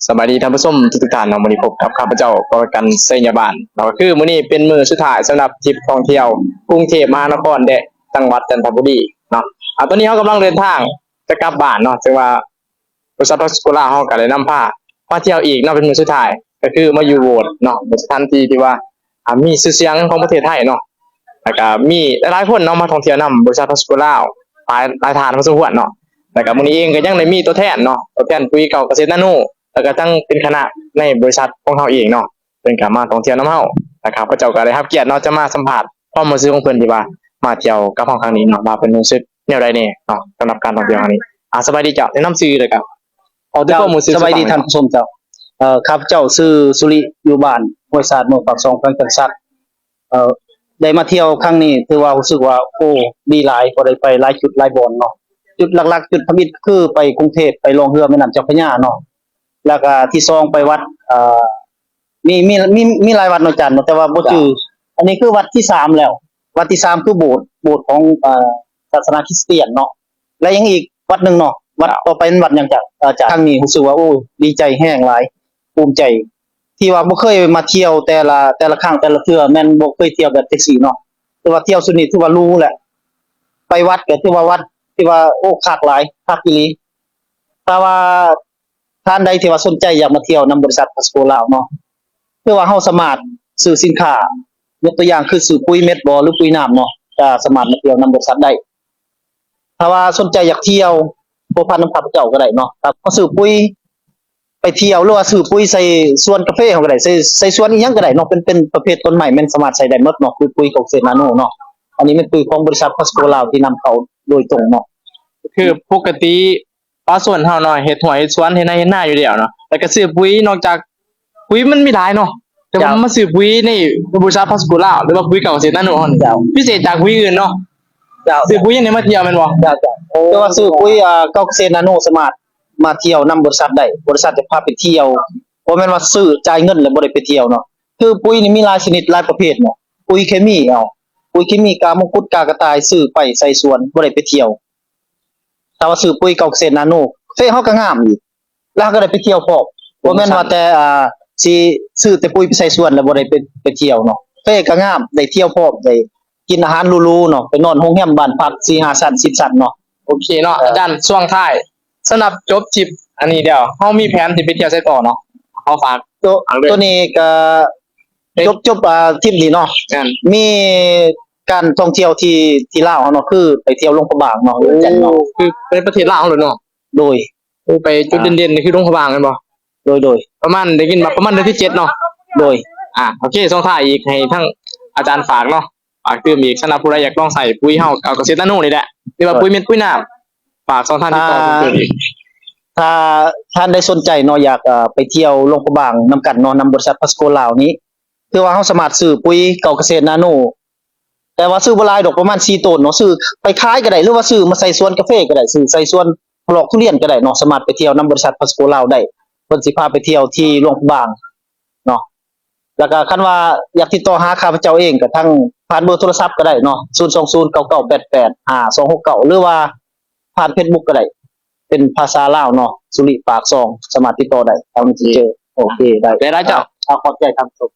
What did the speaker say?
ສະບາຍດີທ່ານຜູ້ຊົມທຸກໆທ່ານເນາະ, ມື້ນີ້ພົບກັບຂ້າພະເຈົ້າ ກໍລະກັນ ໄຊຍະບານເນາະ. ຄືມື້ນີ້ເປັນມື້ສຸດທ້າຍສຳລັບທຣິບທ່ອງທ່ຽວກຸງເທບມະຫານະຄອນ ແລະ ຈັງຫວັດຈັນທະບູລີເນາະ. ອາ ຕອນນີ້ເຮົາກຳລັງເດີນທາງຈະກັບບ້ານເນາະ, ເຊິ່ງວ່າ ບໍລິສັດພາສະໂກລາວເຮົາກໍໄດ້ນຳພາມາທ່ຽວອີກເນາະ ເປັນມື້ສຸດທ້າຍ ກໍຄືມາຢູ່ໂບດເນາະ, ເປັນສະຖານທີ່ທີ່ວ່າ ອາ ມີຊື່ສຽງຂອງປະເທດໄທເນາະ, ແລ້ວກໍມີຫຼາຍໆຄົນເນາະ ມາທ່ອງທ່ຽວນຳບໍລິສັດພາສະໂກລາວ ຫຼາຍ ຫຼາຍທ່ານພໍສົມຄວນເນາະ. ແລ້ວກໍມື້ນີ້ເອງກໍຍັງໄດ້ມີຕົວແທນເນາະ, ຕົວແທນປຸ໋ຍເກົ່າກະເສດນາໂນ ແລ້ວກໍທັງເປັນຄະນະໃນບໍລິສັດຂອງເຮົາເອງເນາະ, ເພິ່ນກໍມາທ່ອງທ່ຽວນຳເຮົາ ແລ້ວຂ້າພະເຈົ້າກໍໄດ້ຮັບກຽດເນາະ ຈະມາສຳພາດຄວາມຮູ້ສຶກຂອງເພິ່ນທີ່ວ່າມາທ່ຽວກັບເຮົາຄັ້ງນີ້ເນາະ ວ່າເພິ່ນຮູ້ສຶກແນວໃດແດ່ເນາະ ສຳລັບການທ່ອງທ່ຽວຄັ້ງນີ້. ອາ ສະບາຍດີເຈົ້າ, ແນະນຳຊື່ແລ້ວກໍ ເວົ້າເຖິງຄວາມຮູ້ສຶກ ສະບາຍດີທ່ານຜູ້ຊົມເຈົ້າ. ເອີ ຂ້າພະເຈົ້າຊື່ ສຸລິ ຢູ່ບ້ານຫ້ວຍສາດ ເມືອງປາກຊ່ອງ ແຂວງຈຳປາສັກ. ເອີ ໄດ້ມາທ່ຽວຄັ້ງນີ້ ຖືວ່າຮູ້ສຶກວ່າ ໂອ້ ດີຫຼາຍ, ກໍໄດ້ໄປຫຼາຍຈຸດຫຼາຍບ່ອນເນາະ. ຈຸດຫຼັກໆ ຈຸດທຳອິດຄືໄປກຸງເທບ ໄປລ່ອງເຮືອແມ່ນ້ຳເຈົ້າພະຍາເນາະ, ແລ້ວກໍທີສອງໄປວັດ ເອີ ມີ ມີ ມີ ມີຫຼາຍວັດເນາະອາຈານເນາະ ແຕ່ວ່າບໍ່ຈື່. ອັນນີ້ຄືວັດທີສາມແລ້ວ, ວັດທີສາມຄືໂບດ ໂບດຂອງ ເອີ ສາສະໜາຄຣິສຕຽນເນາະ. ແລະ ຍັງອີກວັດໜຶ່ງເນາະ, ວັດຕໍ່ໄປແມ່ນວັດຫຍັງຈະ ອາຈານ? ຄັ້ງນີ້ຮູ້ສຶກວ່າ ໂອ້ ດີໃຈແຮງຫຼາຍ ພູມໃຈ ທີ່ວ່າບໍ່ເຄີຍມາທ່ຽວແຕ່ລະ ແຕ່ລະຄັ້ງ ແຕ່ລະເທື່ອ ແມ່ນບໍ່ເຄີຍທ່ຽວແບບແທັກຊີເນາະ, ແຕ່ວ່າທ່ຽວຊຸດນີ້ຖືວ່າຫຼູແຫຼະ. ໄປວັດກໍຖືວ່າວັດທີ່ວ່າ ໂອ້ ຄັກຫຼາຍ ຄັກອີ່ຫຼີ. ຖ້າວ່າ ທ່ານໃດທີ່ວ່າສົນໃຈຢາກມາທ່ຽວນຳບໍລິສັດພາສະໂກລາວເນາະ, ຄືວ່າເຮົາສາມາດຊື້ສິນຄ້າ ຍົກຕົວຢ່າງຄືຊື້ປຸ໋ຍເມັດບໍ ຫຼື ປຸ໋ຍນ້ຳເນາະ, ກໍສາມາດມາທ່ຽວນຳບໍລິສັດໄດ້. ຖ້າວ່າສົນໃຈຢາກທ່ຽວພົວພັນນຳຂ້າພະເຈົ້າກໍໄດ້ເນາະ, ກໍມາຊື້ປຸ໋ຍໄປທ່ຽວ ຫຼືວ່າຊື້ປຸ໋ຍໃສ່ສວນກາເຟເຮົາກໍໄດ້, ໃສ່ ໃສ່ສວນອີ່ຫຍັງກໍໄດ້ເນາະ, ເປັນ ເປັນປະເພດຕົ້ນໄມ້ ແມ່ນສາມາດໃສ່ໄດ້ໝົດເນາະ, ຄືປຸ໋ຍຂອງເສດນາໂນເນາະ. ອັນນີ້ແມ່ນປຸ໋ຍຂອງບໍລິສັດພາສະໂກລາວທີ່ນຳເຂົ້າໂດຍຕົງເນາະ. ຄືປົກກະຕິ ປະຊາຊົນເຮົາເນາະ ເຮັດໄຮ່ເຮັດສວນ ເຮັດໄຮ່ເຮັດນາຢູ່ແລ້ວເນາະ, ແລ້ວກໍຊື້ປຸ໋ຍ ນອກຈາກປຸ໋ຍມັນມີຫຼາຍເນາະ, ແຕ່ວ່າ ເຈົ້າ ມາຊື້ປຸ໋ຍໃນບໍລິສັດພາສະໂກລາວ ຫຼືວ່າປຸ�ຍຍເກົ່າກະເສດນາໂນເຮົານີ້ ເຈົ້າ ພິເສດຈາກປຸ໋ຍອື່ນເນາະ. ເຈົ້າ ຊື້ປຸ໋ຍຫຍັງໄດ້ມາທ່ຽວແມ່ນບໍ່? ເຈົ້າ ເຈົ້າ ໂອ້ ແຕ່ວ່າຊື້ປຸ໋ຍ ອ່າ ເກົ່າກະເສດນາໂນສາມາດມາທ່ຽວນຳບໍລິສັດໄດ້, ບໍລິສັດຈະພາໄປທ່ຽວ, ບໍ່ແມ່ນວ່າຊື້ ຈ່າຍເງິນແລ້ວບໍ່ໄດ້ໄປທ່ຽວເນາະ. ຄືປຸ໋ຍນີ້ມີຫຼາຍຊະນິດ ຫຼາຍປະເພດເນາະ, ປຸ໋ຍເຄມີ ເອົາ ປຸ໋ຍເຄມີ ກາມົງກຸດ ກາກະຕ່າຍ ຊື້ໄປໃສ່ສວນ ບໍ່ໄດ້ໄປທ່ຽວ. ຖ້າວ່າຊື້ປຸ໋ຍເກົ່າກະເສດນາໂນ ເຟເຮົາກໍງາມອີກ ແລ້ວເຮົາກໍໄດ້ໄປທ່ຽວພ້ອມ, ບໍ່ແມ່ນວ່າແຕ່ ອ່າ ຊິຊື້ແຕ່ປຸ໋ຍໄປໃສ່ສວນແລ້ວບໍ່ໄດ້ໄປ ໄປທ່ຽວເນາະ. ເຟກໍງາມ ໄດ້ທ່ຽວພ້ອມ ໄດ້ກິນອາຫານຫຼູໆເນາະ, ໄປນອນໂຮງແຮມບ້ານພັກສີ່ຫ້າຊັ້ນ ສິບຊັ້ນເນາະ. ໂອເຄເນາະ ເອີ ອາຈານ ຊ່ວງທ້າຍ ສຳລັບຈົບທຣິບອັນນີ້ແລ້ວ ເຮົາມີແຜນຊິໄປທ່ຽວໃສຕໍ່ເນາະ? ເຮົາຝາກ ໂຕ ຝາກເລີຍ ໂຕນີ້ກໍ ເອີ ຈົບ ຈົບ ອ່າ ທຣິບນີ້ເນາະ ແມ່ນ ມີການທ່ອງທ່ຽວທີ່ ທີ່ລາວເຮົາເນາະ ຄືໄປທ່ຽວຫຼວງພະບາງເນາະ ໂອ້ ວຽງຈັນເນາະ ຄືໄປປະເທດລາວເຮົາໂລດເນາະ. ໂດຍ ໂອ້ ໄປຈຸດເດັ່ນໆນີ້ຄືຫຼວງພະບາງແມ່ນບໍ່? ໂດຍ ໂດຍ ປະມານ ໄດ້ຍິນວ່າປະມານເດືອນທີເຈັດເນາະ. ໂດຍ ອາ ໂອເຄ ຊ່ວງທ້າຍອີກໃຫ້ທາງອາຈານຝາກເນາະ, ຝາກຕື່ມອີກ ສຳລັບຜູ້ໃດຢາກລອງໃຊ້ປຸ໋ຍເຮົາ ເອົາກະເສດນາໂນນີ້ແຫຼະ ຫຼືວ່າປຸ໋ຍເມັດ ປຸ໋ຍນ້ຳ ຝາກຊ່ອງທາງຕິດຕໍ່ເພີ່ມຕື່ມອີກ. ຖ້າທ່ານໃດສົນໃຈເນາະ ຢາກ ເອີ ໄປທ່ຽວຫຼວງພະບາງນຳກັນເນາະ ນຳບໍລິສັດພາສະໂກລາວນີ້ ຄືວ່າເຮົາສາມາດຊື້ປຸ໋ຍເກົ່າກະເສດນາໂນ ແຕ່ວ່າຊື້ບໍ່ຫຼາຍດອກ ປະມານສີ່ໂຕນເນາະ, ຊື້ໄປຂາຍກໍໄດ້ ຫຼືວ່າຊື້ມາໃສ່ສວນກາເຟກໍໄດ້ ຊື້ໃສ່ສວນປະຫຼອກທຸລຽນກໍໄດ້ເນາະ, ສາມາດໄປທ່ຽວນຳບໍລິສັດພາສະໂກລາວໄດ້ ເພິ່ນຊິພາໄປທ່ຽວທີ່ຫຼວງພະບາງເນາະ. ແລ້ວກໍຄັນວ່າຢາກຕິດຕໍ່ຫາຂ້າພະເຈົ້າເອງ ກໍທາງຜ່ານເບີໂທລະສັບກໍໄດ້ເນາະ ສູນສອງສູນ ເກົ້າເກົ້າແປດແປດ ຫ້າສອງຫົກເກົ້າ ຫຼືວ່າຜ່ານເຟສບຸກກໍໄດ້ ເປັນພາສາລາວເນາະ ສຸລິປາກຊ່ອງ ສາມາດຕິດຕໍ່ໄດ້ ທາງ Messenger. ໂອເຄ ໄດ້ ໄດ້ເຈົ້າ. ອາ ຂອບໃຈທ່ານຜູ້ຊົມ.